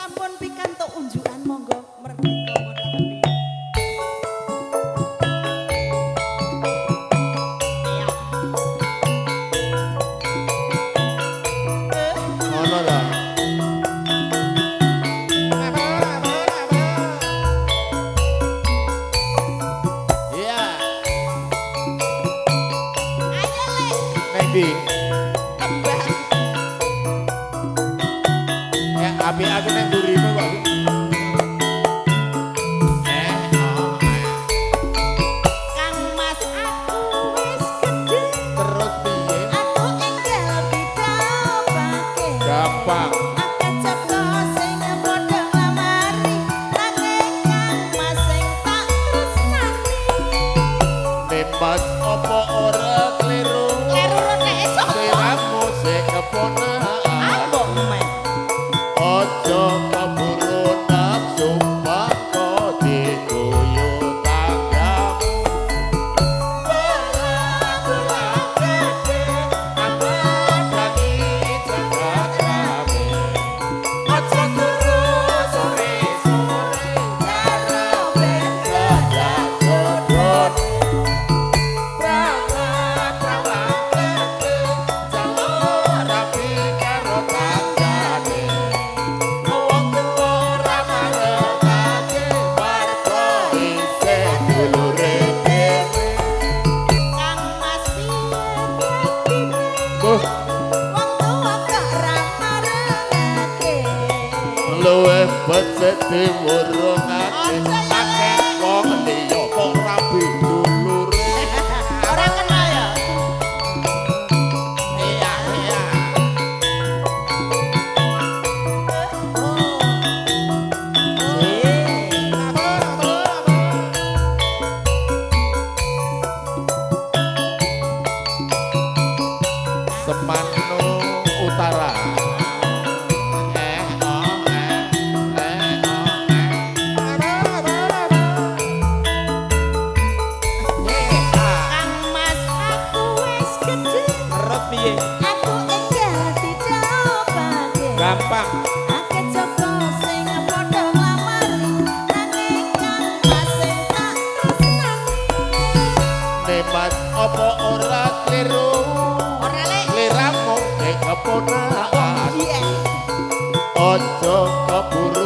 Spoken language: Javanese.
Sampun pikantuk unjukan, monggo merdeka Motamabi. Iya. Ngono ta. Iya. Ayo, Lek. Neng ndi? Kembang. Ya api aku neng mburimu kok. Eh, oh, eh. Kang Mas, aku wis gedhe. Terus piye? Aku enggal didapake. Gampang. Akeh jaka sing padha nglamari, nanging Kang Mas sing tak tresnani. Bebas apa ora kleru? Kleru roteke sapa? Sliramu sing keponakan. Ambok men. Aja keburu nafsu maka diguyu tanggamu. Bola gede amadhangi jagat rame. Aja turu sore-sore Karo ben jagat jodone. Prangan-prangan gede jaluk rabi karo tanggane. Wong tuwa ora marekake marga isih dulure dhewe. Kang Mas, piye dadine? Buh, Wong tuwa kok ra marengake. Luwih becik diwurungake. Aja ya, Akeh Lek. wong liya kok rabi dulure. Ora kenal ya. Iya. Oh. Eh. Semanu Utara. Eh, oh, eh, eh, oh, eh. Eh, ah. Kang Mas, aku wis gedhe. Terus piye? Aku enggal didapake. Gampang. Akeh jaka sing padha nglamari, nanging Kang Mas sing tak tresnani. Nemat apa ora kleru? Ora, Lek. Sliramu sing keponakan. Iya. Aja keburu